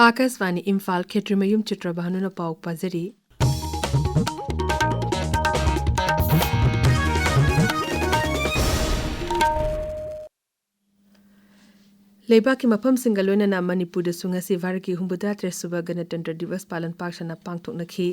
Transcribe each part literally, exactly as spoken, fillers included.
ꯑꯥꯀꯥꯁꯕꯥꯅꯤ ꯏꯝꯐꯥꯜ, ꯈꯦꯇ꯭ꯔꯤꯃꯌꯨꯝ ꯆꯤꯇ꯭ꯔꯕꯥꯅꯨꯅ ꯄꯥꯎ ꯄꯥꯖꯔꯤ꯫ ꯂꯩꯕꯥꯛꯀꯤ ꯃꯐꯝꯁꯤꯡꯒ ꯂꯣꯏꯅꯅ ꯃꯅꯤꯄꯨꯔꯗꯁꯨ ꯉꯁꯤ ꯚꯥꯔꯠꯀꯤ ꯍꯨꯝꯐꯨꯇꯔꯥ ꯇꯔꯦꯠ ꯁꯨꯕ ꯒꯅꯇꯟꯇ꯭ꯔ ꯗꯤꯕꯁ ꯄꯥꯂꯟ ꯄꯥꯛ ꯁꯟꯅ ꯄꯥꯡꯊꯣꯛꯅꯈꯤ꯫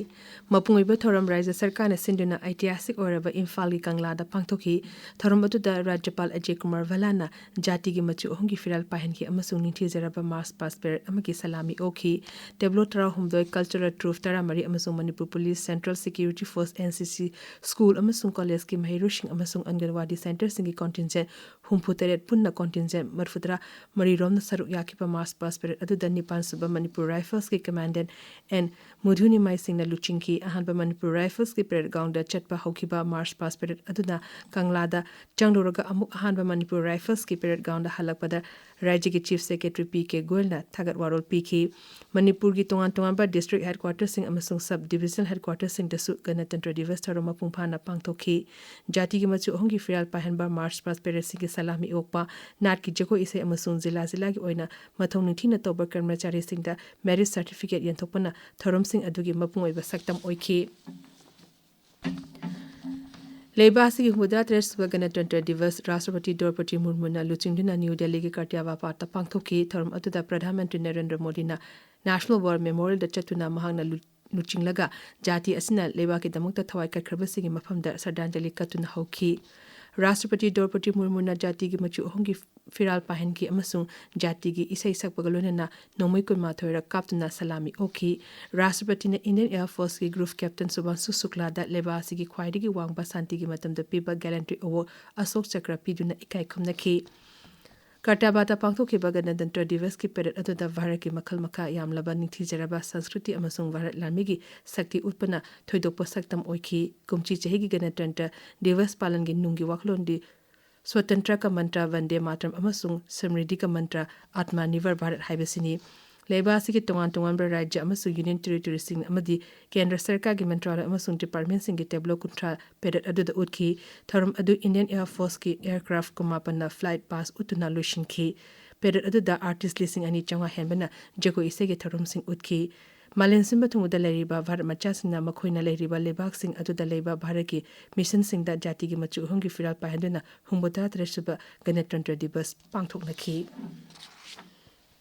ꯃꯄꯨꯡ ꯑꯣꯏꯕ ꯊꯧꯔꯝ ꯔꯥꯖ꯭ꯌ ꯁꯔꯀꯥꯔꯅ ꯁꯤꯟꯗꯨꯅ ꯑꯩꯇꯤꯍꯥꯁꯤꯛ ꯑꯣꯏꯔꯕ ꯏꯝꯐꯥꯜꯒꯤ ꯀꯪꯂꯥꯗ ꯄꯥꯡꯊꯣꯛꯈꯤ꯫ ꯊꯧꯔꯝ ꯑꯗꯨꯗ ꯔꯥꯖ꯭ꯌꯄꯥꯜ ꯑꯖꯌ ꯀꯨꯃꯥꯔ ꯚꯜꯂꯥꯅ ꯖꯥꯇꯤꯒꯤ ꯃꯆꯨ ꯑꯍꯨꯝꯒꯤ ꯐꯤꯔꯥꯜ ꯄꯥꯏꯍꯟꯈꯤ ꯑꯃꯁꯨꯡ ꯅꯤꯡꯊꯤꯖꯔꯕ ꯃꯥꯔꯆ ꯄꯥꯁ ꯄꯦꯔꯦꯗ ꯑꯃꯒꯤ ꯁꯂꯥꯃꯤ ꯑꯣꯛꯈꯤ꯫ ꯇꯦꯕ꯭ꯂꯣ ꯇꯔꯥꯍꯨꯝꯗꯣꯏ, ꯀꯜꯆꯔꯦꯜ ꯇ꯭ꯔꯨꯞ ꯇꯔꯥꯃꯔꯤ ꯑꯃꯁꯨꯡ Manipur police, central security force, N C ꯁꯤ, ꯁ꯭ꯀꯨꯜ ꯑꯃꯁꯨꯡ ꯀꯣꯂꯦꯖꯀꯤ ꯃꯍꯩꯔꯣꯏꯁꯤꯡ ꯑꯃꯁꯨꯡ ꯑꯪꯒꯟꯋꯥꯗꯤ ꯁꯦꯟꯇꯔꯁꯤꯡꯒꯤ ꯀꯣꯟꯇꯤꯟꯖꯦꯟ ꯍꯨꯝꯐꯨꯇꯔꯦꯠ ꯄꯨꯟꯅ ꯀꯣꯟꯇꯤꯟꯖꯦꯟ ꯃꯔꯤꯐꯨꯇꯔꯥ ꯃꯔꯤꯔꯣꯝꯅ ꯁꯔꯨꯛ ꯌꯥꯈꯤꯕ ꯃꯥꯔꯆ ꯄꯥꯁ ꯄꯦꯔꯦꯗ ꯑꯗꯨꯗ ꯅꯤꯄꯥꯟ ꯁꯨꯕ ꯃꯅꯤꯄꯨꯔ ꯔꯥꯏꯐꯜꯁꯀꯤ ꯀꯃꯥꯟꯗꯦꯟ ꯑꯦꯟ ꯃꯨꯙꯨꯅꯤꯃꯥꯏ ꯁꯤꯡꯅ ꯂꯨꯆꯤꯡꯈꯤ꯫ ꯑꯍꯥꯟꯕ ꯃꯅꯤꯄꯨꯔ ꯔꯥꯏꯐꯜꯁꯀꯤ ꯄꯦꯔꯦꯗ ꯒ꯭ꯔꯥꯎꯟꯗ ꯆꯠꯄ ꯍꯧꯈꯤꯕ ꯃꯥꯔꯆ ꯄꯥꯁ ꯄꯦꯔꯦꯗ ꯑꯗꯨꯅ ꯀꯪꯂꯥꯗ ꯆꯪꯂꯨꯔꯒ ꯑꯃꯨꯛ ꯑꯍꯥꯟꯕ ꯃꯅꯤꯄꯨꯔ ꯔꯥꯏꯐꯜꯁꯀꯤ ꯄꯦꯔꯦꯗ ꯒ꯭ꯔꯥꯎꯟꯗ ꯍꯜꯂꯛꯄꯗ ꯔꯥꯖ꯭ꯌꯒꯤ ꯆꯤꯐ ꯁꯦꯀ꯭ꯔꯦꯇꯔꯤ ꯄꯤ ꯀꯦ ꯒꯣꯌꯜꯅ ꯊꯥꯒꯠ ꯋꯥꯔꯣꯜ ꯄꯤꯈꯤ꯫ ꯃꯅꯤꯄꯨꯔꯒꯤ ꯇꯣꯉꯥꯟ ꯇꯣꯉꯥꯟꯕ ꯗꯤꯁꯇ꯭ꯔꯤꯛ ꯍꯦꯗꯀ꯭ꯋꯥꯇꯔꯁꯤꯡ ꯑꯃꯁꯨꯡ ꯁꯕ ꯗꯤꯚꯤꯖꯅꯦꯜ ꯍꯦꯗꯀ꯭ꯋꯥꯇꯔꯁꯤꯡꯗꯁꯨ ꯒꯅꯇꯟꯇ꯭ꯔ ꯗꯤꯕꯁ ꯊꯧꯔꯝ ꯃꯄꯨꯡ ꯐꯥꯅ ꯄꯥꯡꯊꯣꯛꯈꯤ꯫ ꯖꯥꯇꯤꯒꯤ ꯃꯆꯨ ꯑꯍꯨꯝꯒꯤ ꯐꯤꯔꯥꯜ ꯄꯥꯏꯍꯟꯕ ꯃꯥꯔꯆ ꯄꯥꯁ ꯄꯦꯔꯦꯗꯁꯤꯡꯒꯤ ꯁꯂꯥꯃꯤ ꯑꯣꯛꯄ, ꯅꯥꯠꯀꯤ ꯖꯒꯣꯏ ꯏꯁꯩ ꯑꯃꯁꯨꯡ ꯖꯤꯂꯥ ꯖꯤꯂꯥꯒꯤ ꯑꯣꯏꯅ ꯃꯊꯧ ꯅꯤꯡꯊꯤꯅ ꯇꯧꯕ ꯀꯔꯃꯆꯥꯔꯤꯁꯤꯡꯗ ꯃꯦꯔꯤꯠ ꯁꯥꯔꯇꯤꯐꯤꯀꯦꯠ ꯌꯦꯟꯊꯣꯛꯄꯅ ꯊꯧꯔꯝꯁꯤꯡ ꯑꯗꯨꯒꯤ ꯃꯄꯨꯡ ꯑꯣꯏꯕ ꯁꯛꯇꯝ ꯑꯣꯏꯈꯤ꯫ ꯂꯩꯕꯥꯛ ꯑꯁꯤꯒꯤ ꯍꯨꯝꯐꯨꯇꯔꯥ ꯇꯔꯦꯠ ꯁꯨꯕ ꯒꯅꯇꯟꯇ꯭ꯔ ꯗꯤꯕꯁ ꯔꯥꯁꯇ꯭ꯔꯄꯇꯤ ꯗ꯭ꯔꯧꯄꯗꯤ ꯃꯨꯔꯃꯨꯅ ꯂꯨꯆꯤꯡꯗꯨꯅ ꯅ꯭ꯌꯨ ꯗꯦꯜꯂꯤꯒꯤ ꯀꯔꯇ꯭ꯌꯥꯕꯥꯗꯇ ꯄꯥꯡꯊꯣꯛꯈꯤ꯫ ꯊꯧꯔꯝ ꯑꯗꯨꯗ ꯄ꯭ꯔꯙꯥꯟ ꯃꯟꯇ꯭ꯔꯤ ꯅꯔꯦꯟꯗ꯭ꯔ ꯃꯣꯗꯤꯅ ꯅꯦꯁꯅꯦꯜ ꯋꯥꯔ ꯃꯦꯃꯣꯔꯤꯌꯦꯜꯗ ꯆꯠꯇꯨꯅ ꯃꯍꯥꯛꯅ ꯂꯨ-, ꯂꯨꯆꯤꯡꯂꯒ ꯖꯥꯇꯤ ꯑꯁꯤꯅ ꯂꯩꯕꯥꯛꯀꯤꯗꯃꯛꯇ ꯊꯋꯥꯏ ꯀꯠꯈ꯭ꯔꯕꯁꯤꯡꯒꯤ ꯃꯐꯝꯗ ꯁ꯭ꯔꯗꯥꯟꯖꯂꯤ ꯀꯠꯇꯨꯅ ꯍꯧꯈꯤ꯫ ꯔꯥꯁꯇ꯭ꯔꯄꯇꯤ ꯗ꯭ꯔꯧꯄꯗꯤ ꯃꯨꯔꯃꯨꯅ ꯖꯥꯇꯤꯒꯤ ꯃꯆꯨ ꯑꯍꯨꯝꯒꯤ ꯐꯤꯔꯥꯜ ꯄꯥꯏꯍꯟꯈꯤ ꯑꯃꯁꯨꯡ ꯖꯥꯇꯤꯒꯤ ꯏꯁꯩ ꯁꯛꯄꯒ ꯂꯣꯏꯅꯅ ꯅꯣꯡꯃꯩ ꯀꯨꯟꯃꯥꯊꯣꯏꯔꯛ ꯀꯥꯞꯇꯨꯅ ꯁꯂꯥꯃꯤ ꯑꯣꯛꯈꯤ꯫ ꯔꯥꯁꯇ꯭ꯔꯄꯇꯤꯅ ꯏꯟꯗꯤꯌꯟ ꯑꯦꯌꯔ ꯐꯣꯔꯁꯀꯤ ꯒ꯭ꯔꯨꯞ ꯀꯦꯞꯇꯦꯟ ꯁꯨꯚꯥꯟꯁꯨ ꯁꯨꯛꯂꯥꯗ ꯂꯩꯕꯥꯛ ꯑꯁꯤꯒꯤ ꯈ꯭ꯋꯥꯏꯗꯒꯤ ꯋꯥꯡꯕ ꯁꯥꯟꯇꯤꯒꯤ ꯃꯇꯝꯗ ꯄꯤꯕ ꯒꯦꯂꯦꯟꯇ꯭ꯔꯤ ꯑꯦꯋꯥꯔꯗ ꯑꯁꯣꯛ ꯆꯀ꯭ꯔ ꯄꯤꯗꯨꯅ ꯏꯀꯥꯏ ꯈꯨꯝꯅꯈꯤ꯫ ꯀꯔꯇꯥꯕꯥꯗ ꯄꯥꯡꯊꯣꯛꯈꯤꯕ ꯒꯅꯇꯟꯇ꯭ꯔ ꯗꯤꯕꯁꯀꯤ ꯄꯦꯔꯦꯗ ꯑꯗꯨꯗ ꯚꯥꯔꯠꯀꯤ ꯃꯈꯜ ꯃꯈꯥ ꯌꯥꯝꯂꯕ ꯅꯤꯡꯊꯤꯖꯔꯕ ꯁꯪꯁꯀ꯭ꯔꯤꯇꯤ ꯑꯃꯁꯨꯡ ꯚꯥꯔꯠ ꯂꯥꯟꯃꯤꯒꯤ ꯁꯛꯇꯤ ꯎꯠꯄꯅ ꯊꯣꯏꯗꯣꯛꯄ ꯁꯛꯇꯝ ꯑꯣꯏꯈꯤ꯫ ꯀꯨꯝꯁꯤ ꯆꯍꯤꯒꯤ ꯒꯅꯇꯟꯇ꯭ꯔ ꯗꯤꯕꯁ ꯄꯥꯂꯟꯒꯤ ꯅꯨꯡꯒꯤ ꯋꯥꯈꯜꯂꯣꯟꯗꯤ ꯁ꯭ꯋꯥꯇꯟꯇ꯭ꯔ ꯀ ꯃꯟꯇ꯭ꯔ, ꯚꯟꯗꯦ ꯃꯥꯇꯔꯝ ꯑꯃꯁꯨꯡ ꯁꯃ꯭ꯔꯤꯗꯤ ꯀ ꯃꯟꯇ꯭ꯔ, ꯑꯥꯇꯃꯥ ꯅꯤꯔꯚꯔ ꯚꯥꯔꯠ ꯍꯥꯏꯕꯁꯤꯅꯤ꯫ ꯂꯩꯕꯥꯛ ꯑꯁꯤꯒꯤ ꯇꯣꯉꯥꯟ ꯇꯣꯉꯥꯟꯕ ꯔꯥꯖ꯭ꯌ ꯑꯃꯁꯨꯡ ꯌꯨꯅꯤꯌꯟ ꯇꯦꯔꯤꯇꯣꯔꯤꯁꯤꯡ ꯑꯃꯗꯤ ꯀꯦꯟꯗ꯭ꯔ ꯁꯔꯀꯥꯔꯒꯤ ꯃꯟꯇ꯭ꯔꯥꯂꯌ ꯑꯃꯁꯨꯡ ꯗꯤꯄꯥꯔꯠꯃꯦꯟꯁꯤꯡꯒꯤ ꯇꯦꯕ꯭ꯂꯣ ꯀꯨꯟꯊ꯭ꯔꯥ ꯄꯦꯔꯦꯗ ꯑꯗꯨꯗ ꯎꯠꯈꯤ꯫ ꯊꯧꯔꯝ ꯑꯗꯨ ꯏꯟꯗꯤꯌꯟ ꯑꯦꯌꯔ ꯐꯣꯔꯁꯀꯤ ꯑꯦꯌꯔꯀ꯭ꯔꯥꯐ ꯀꯨꯟꯃꯥꯄꯟꯅ ꯐ꯭ꯂꯥꯏꯠ ꯄꯥꯁ ꯎꯠꯇꯨꯅ ꯂꯣꯏꯁꯤꯟꯈꯤ꯫ ꯄꯦꯔꯦꯗ ꯑꯗꯨꯗ ꯑꯥꯔꯇꯤꯁ ꯂꯤꯁꯤꯡ ꯑꯅꯤ ꯆꯥꯝꯃꯉꯥ ꯍꯦꯟꯕꯅ ꯖꯒꯣꯏ ꯏꯁꯩꯒꯤ ꯊꯧꯔꯝꯁꯤꯡ ꯎꯠꯈꯤ꯫ ꯃꯥꯂꯦꯝ ꯁꯤꯟꯕ ꯊꯨꯡꯕꯗ ꯂꯩꯔꯤꯕ ꯚꯥꯔꯠ ꯃꯆꯥꯁꯤꯡꯅ ꯃꯈꯣꯏꯅ ꯂꯩꯔꯤꯕ ꯂꯩꯕꯥꯛꯁꯤꯡ ꯑꯗꯨꯗ ꯂꯩꯕ ꯚꯥꯔꯠꯀꯤ ꯃꯤꯁꯟꯁꯤꯡꯗ ꯖꯥꯇꯤꯒꯤ ꯃꯆꯨ ꯑꯍꯨꯝꯒꯤ ꯐꯤꯔꯥꯜ ꯄꯥꯏꯍꯟꯗꯨꯅ ꯍꯨꯝꯐꯨꯇꯔꯥ ꯇꯔꯦꯠ ꯁꯨꯕ ꯒꯅꯇꯟꯇ꯭ꯔ ꯗꯤꯕꯁ ꯄꯥꯡꯊꯣꯛꯅꯈꯤ꯫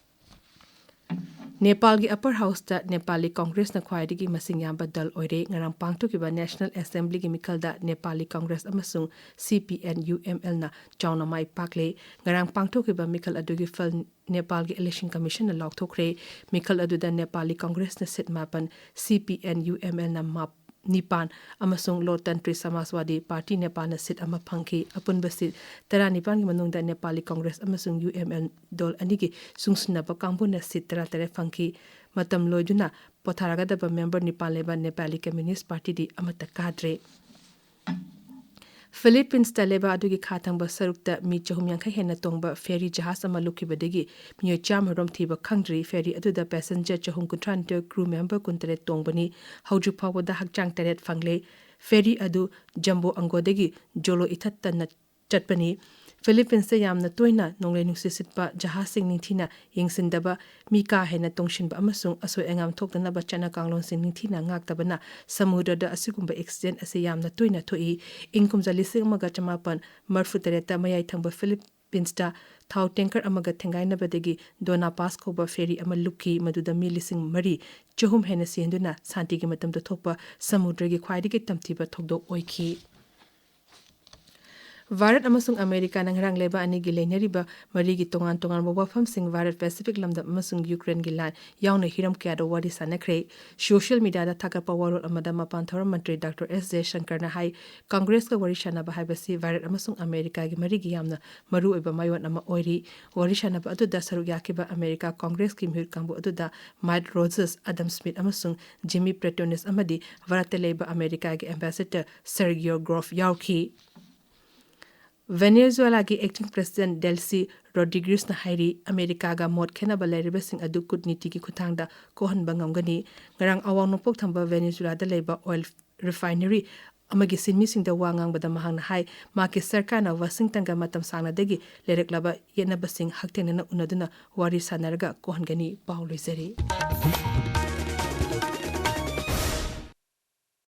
ꯅꯦꯄꯥꯜꯒꯤ ꯑꯄꯔ ꯍꯥꯎꯁꯇ ꯅꯦꯄꯥꯂꯤ ꯀꯣꯡꯒ꯭ꯔꯦꯁꯅ ꯈ꯭ꯋꯥꯏꯗꯒꯤ ꯃꯁꯤꯡ ꯌꯥꯝꯕ ꯗꯜ ꯑꯣꯏꯔꯦ꯫ ꯉꯔꯥꯡ ꯄꯥꯡꯊꯣꯛꯈꯤꯕ ꯅꯦꯁꯅꯦꯜ ꯑꯦꯁꯦꯝꯕ꯭ꯂꯤꯒꯤ ꯃꯤꯈꯜꯗ ꯅꯦꯄꯥꯂꯤ ꯀꯣꯡꯒ꯭ꯔꯦꯁ ꯑꯃꯁꯨꯡ ꯁꯤ ꯄꯤ ꯑꯦꯟ ꯌꯨ ꯑꯦꯝ ꯑꯦꯜꯅ ꯆꯥꯎꯅ ꯃꯥꯏ ꯄꯥꯛꯂꯦ꯫ ꯉꯔꯥꯡ ꯄꯥꯡꯊꯣꯛꯈꯤꯕ ꯃꯤꯈꯜ ꯑꯗꯨꯒꯤ ꯐꯜ ꯅꯦꯄꯥꯜꯒꯤ ꯏꯂꯦꯛꯁꯟ ꯀꯃꯤꯁꯟꯅ ꯂꯥꯎꯊꯣꯛꯈ꯭ꯔꯦ꯫ ꯃꯤꯈꯜ ꯑꯗꯨꯗ ꯅꯦꯄꯥꯂꯤ ꯀꯣꯡꯒ꯭ꯔꯦꯁꯅ ꯁꯤꯠ ꯃꯥꯄꯟ, ꯁꯤ ꯄꯤ ꯑꯦꯟ ꯌꯨ ꯑꯦꯝ ꯑꯦꯜꯅ ꯃꯥꯞ-, ꯅꯤꯄꯥꯟ ꯑꯃꯁꯨꯡ ꯂꯣꯛꯇꯟꯇ꯭ꯔꯤ ꯁꯃꯥꯖꯋꯥꯗꯤ ꯄꯥꯔꯇꯤ ꯅꯦꯄꯥꯜꯅ ꯁꯤꯠ ꯑꯃ ꯐꯪꯈꯤ꯫ ꯑꯄꯨꯟꯕ ꯁꯤꯠ ꯇꯔꯥꯅꯤꯄꯥꯟꯒꯤ ꯃꯅꯨꯡꯗ ꯅꯦꯄꯥꯂꯤ ꯀꯣꯡꯒ꯭ꯔꯦꯁ ꯑꯃꯁꯨꯡ ꯌꯨ ꯑꯦꯝ ꯑꯦꯜ ꯗꯣꯜ ꯑꯅꯤꯒꯤ ꯆꯨꯡꯁꯤꯟꯅꯕ ꯀꯥꯡꯕꯨꯅ ꯁꯤꯠ ꯇꯔꯥꯇꯔꯦꯠ ꯐꯪꯈꯤ꯫ ꯃꯇꯝ ꯂꯣꯏꯗꯨꯅ ꯄꯣꯊꯥꯔꯒꯗꯕ ꯃꯦꯝꯕꯔ ꯅꯤꯄꯥꯟ ꯂꯩꯕ ꯅꯦꯄꯥꯂꯤ ꯀꯝꯃ꯭ꯌꯨꯅꯤꯁ꯭ꯠ ꯄꯥꯔꯇꯤꯗꯤ ꯑꯃꯠꯇ ꯀꯥꯗ꯭ꯔꯦ꯫ ꯐꯤꯂꯤꯄꯤꯟꯁꯇ ꯂꯩꯕꯥꯛ ꯑꯗꯨꯒꯤ ꯈꯥ ꯊꯪꯕ ꯁꯔꯨꯛꯇ ꯃꯤ ꯆꯍꯨꯝ ꯌꯥꯡꯈꯩ ꯍꯦꯟꯅ ꯇꯣꯡꯕ ꯐꯦꯔꯤ ꯖꯍꯥꯖ ꯑꯃ ꯂꯨꯞꯈꯤꯕꯗꯒꯤ ꯃꯤꯑꯣꯏ ꯆꯥꯝꯃ ꯔꯣꯝ ꯊꯤꯕ ꯈꯪꯗ꯭ꯔꯤ꯫ ꯐꯦꯔꯤ ꯑꯗꯨꯗ ꯄꯦꯁꯦꯟꯖꯔ ꯆꯍꯨꯝ ꯀꯨꯟꯊ꯭ꯔꯥ ꯅꯤꯊꯣꯏ, ꯀ꯭ꯔꯨ ꯃꯦꯝꯕꯔ ꯀꯨꯟꯇꯔꯦꯠ ꯇꯣꯡꯕꯅꯤ꯫ ꯍꯧꯖꯤꯛ ꯐꯥꯎꯕꯗ ꯍꯛꯆꯥꯡ ꯇꯔꯦꯠ ꯐꯪꯂꯦ꯫ ꯐꯦꯔꯤ ꯑꯗꯨ ꯖꯝꯕꯣ ꯑꯪꯒꯣꯗꯒꯤ ꯖꯣꯂꯣ ꯏꯊꯠꯇꯅ ꯆꯠꯄꯅꯤ꯫ ꯐꯤꯂꯤꯄꯤꯟꯁꯇ ꯌꯥꯝꯅ ꯇꯣꯏꯅ ꯅꯣꯡꯂꯩ ꯅꯨꯡꯁꯤꯠ ꯁꯤꯠꯄ, ꯖꯍꯥꯖꯁꯤꯡ ꯅꯤꯡꯊꯤꯅ ꯌꯦꯡꯁꯤꯟꯗꯕ, ꯃꯤ ꯀꯥ ꯍꯦꯟꯅ ꯇꯣꯡꯁꯤꯟꯕ ꯑꯃꯁꯨꯡ ꯑꯁꯣꯏ ꯑꯉꯥꯝ ꯊꯣꯛꯇꯅꯕ ꯆꯠꯅ ꯀꯥꯡꯂꯣꯟꯁꯤꯡ ꯅꯤꯡꯊꯤꯅ ꯉꯥꯛꯇꯕꯅ ꯁꯃꯨꯗ꯭ꯔꯗ ꯑꯁꯤꯒꯨꯝꯕ ꯑꯦꯛꯁꯤꯗꯦꯟ ꯑꯁꯤ ꯌꯥꯝꯅ ꯇꯣꯏꯅ ꯊꯣꯛꯏ꯫ ꯏꯪ ꯀꯨꯝꯖꯥ ꯂꯤꯁꯤꯡ ꯑꯃꯒ ꯆꯃꯥꯄꯟ ꯃꯔꯤꯐꯨ ꯇꯔꯦꯠꯇ ꯃꯌꯥꯏ ꯊꯪꯕ ꯐꯤꯂꯤꯄꯤꯟꯁꯇ ꯊꯥꯎ ꯇꯦꯡꯀꯔ ꯑꯃꯒ ꯊꯦꯡꯒꯥꯏꯅꯕꯗꯒꯤ ꯗꯣꯅꯥ ꯄꯥꯁ ꯀꯧꯕ ꯐꯦꯔꯤ ꯑꯃ ꯂꯨꯞꯈꯤ, ꯃꯗꯨꯗ ꯃꯤ ꯂꯤꯁꯤꯡ ꯃꯔꯤ ꯆꯍꯨꯝ ꯍꯦꯟꯅ ꯁꯤꯍꯟꯗꯨꯅ ꯁꯥꯟꯇꯤꯒꯤ ꯃꯇꯝꯗ ꯊꯣꯛꯄ ꯁꯃꯨꯗ꯭ꯔꯒꯤ ꯈ꯭ꯋꯥꯏꯗꯒꯤ ꯇꯝꯊꯤꯕ ꯊꯧꯗꯣꯛ ꯑꯣꯏꯈꯤ꯫ ꯚꯥꯔꯠ ꯑꯃꯁꯨꯡ ꯑꯃꯦꯔꯤꯀꯥꯅ ꯉꯔꯥꯡ ꯂꯩꯕꯥꯛ ꯑꯅꯤꯒꯤ ꯂꯩꯅꯔꯤꯕ ꯃꯔꯤꯒꯤ ꯇꯣꯉꯥꯟ ꯇꯣꯉꯥꯟꯕ ꯋꯥꯐꯝꯁꯤꯡ, ꯚꯥꯔꯠ ꯄꯦꯁꯤꯐꯤꯛ ꯂꯝꯗꯝ ꯑꯃꯁꯨꯡ ꯌꯨꯀ꯭ꯔꯦꯟꯒꯤ ꯂꯥꯟ ꯌꯥꯎꯅ ꯍꯤꯔꯝ ꯀꯌꯥꯗ ꯋꯥꯔꯤ ꯁꯥꯟꯅꯈ꯭ꯔꯦ꯫ ꯁꯣꯁꯤꯌꯦꯜ ꯃꯤꯗꯤꯌꯥꯗ ꯊꯥꯒꯠꯄ ꯋꯥꯔꯣꯜ ꯑꯃꯗ ꯃꯄꯥꯟ ꯊꯧꯔꯝ ꯃꯟꯇ꯭ꯔꯤ ꯗꯥꯛꯇꯔ ꯑꯦꯁ ꯖꯌꯁꯪꯀꯔꯅ ꯍꯥꯏ, ꯀꯪꯒ꯭ꯔꯦꯁꯀ ꯋꯥꯔꯤ ꯁꯥꯟꯅꯕ ꯍꯥꯏꯕꯁꯤ ꯚꯥꯔꯠ ꯑꯃꯁꯨꯡ ꯑꯃꯦꯔꯤꯀꯥꯒꯤ ꯃꯔꯤꯒꯤ ꯌꯥꯝꯅ ꯃꯔꯨꯑꯣꯏꯕ ꯃꯥꯏꯑꯣꯟ ꯑꯃ ꯑꯣꯏꯔꯤ꯫ ꯋꯥꯔꯤ ꯁꯥꯟꯅꯕ ꯑꯗꯨꯗ ꯁꯔꯨꯛ ꯌꯥꯈꯤꯕ ꯑꯃꯦꯔꯤꯀꯥ ꯀꯪꯒ꯭ꯔꯦꯁꯀꯤ ꯃꯤꯍꯨꯠ ꯀꯥꯡꯕꯨ ꯑꯗꯨꯗ ꯃꯥꯏꯛ ꯔꯣꯖꯔꯁ, ꯑꯗꯝ ꯁ꯭ꯃꯤꯊ ꯑꯃꯁꯨꯡ ꯖꯤꯃꯤ ꯄ꯭ꯔꯦꯇꯣꯅꯤꯁ ꯑꯃꯗꯤ ꯚꯥꯔꯠꯇ ꯂꯩꯕ ꯑꯃꯦꯔꯤꯀꯥꯒꯤ ꯑꯦꯝꯕꯦꯁꯦꯗꯔ ꯁꯔꯒꯤꯌꯣ ꯒ꯭ꯔꯣꯐ ꯌꯥꯎꯈꯤ꯫ ꯚꯦꯅꯦꯖꯨꯋꯦꯂꯥꯒꯤ ꯑꯦꯛꯇꯤꯡ ꯄ꯭ꯔꯦꯁꯤꯗꯦꯟꯠ ꯗꯦꯜꯁꯤ ꯔꯣꯗ꯭ꯔꯤꯒ꯭ꯌꯨꯁꯅ ꯍꯥꯏꯔꯤ, ꯑꯃꯦꯔꯤꯀꯥꯒ ꯃꯣꯠ ꯈꯦꯠꯅꯕ ꯂꯩꯔꯤꯕꯁꯤꯡ ꯑꯗꯨ ꯀꯨꯠꯅꯤꯇꯤꯒꯤ ꯈꯨꯠꯊꯥꯡꯗ ꯀꯣꯛꯍꯟꯕ ꯉꯝꯒꯅꯤ꯫ ꯉꯔꯥꯡ ꯑꯋꯥꯡ ꯅꯣꯡꯄꯣꯛ ꯊꯪꯕ ꯚꯦꯅꯦꯖꯨꯋꯦꯂꯥꯗ ꯂꯩꯕ ꯑꯣꯏꯜ ꯔꯤꯐꯥꯏꯅꯔꯤ ꯑꯃꯒꯤ ꯁꯤꯟꯃꯤꯁꯤꯡꯗ ꯋꯥ ꯉꯥꯡꯕꯗ ꯃꯍꯥꯛꯅ ꯍꯥꯏ, ꯃꯍꯥꯛꯀꯤ ꯁꯔꯀꯥꯔꯅ ꯋꯥꯁꯤꯡꯇꯟꯒ ꯃꯇꯝ ꯁꯥꯡꯅꯗꯒꯤ ꯂꯩꯔꯛꯂꯕ ꯌꯦꯠꯅꯕꯁꯤꯡ ꯍꯛꯊꯦꯡꯅꯅ ꯎꯅꯗꯨꯅ ꯋꯥꯔꯤ ꯁꯥꯟꯅꯔꯒ ꯀꯣꯛꯍꯟꯒꯅꯤ꯫ ꯄꯥꯎ ꯂꯣꯏꯖꯔꯤ꯫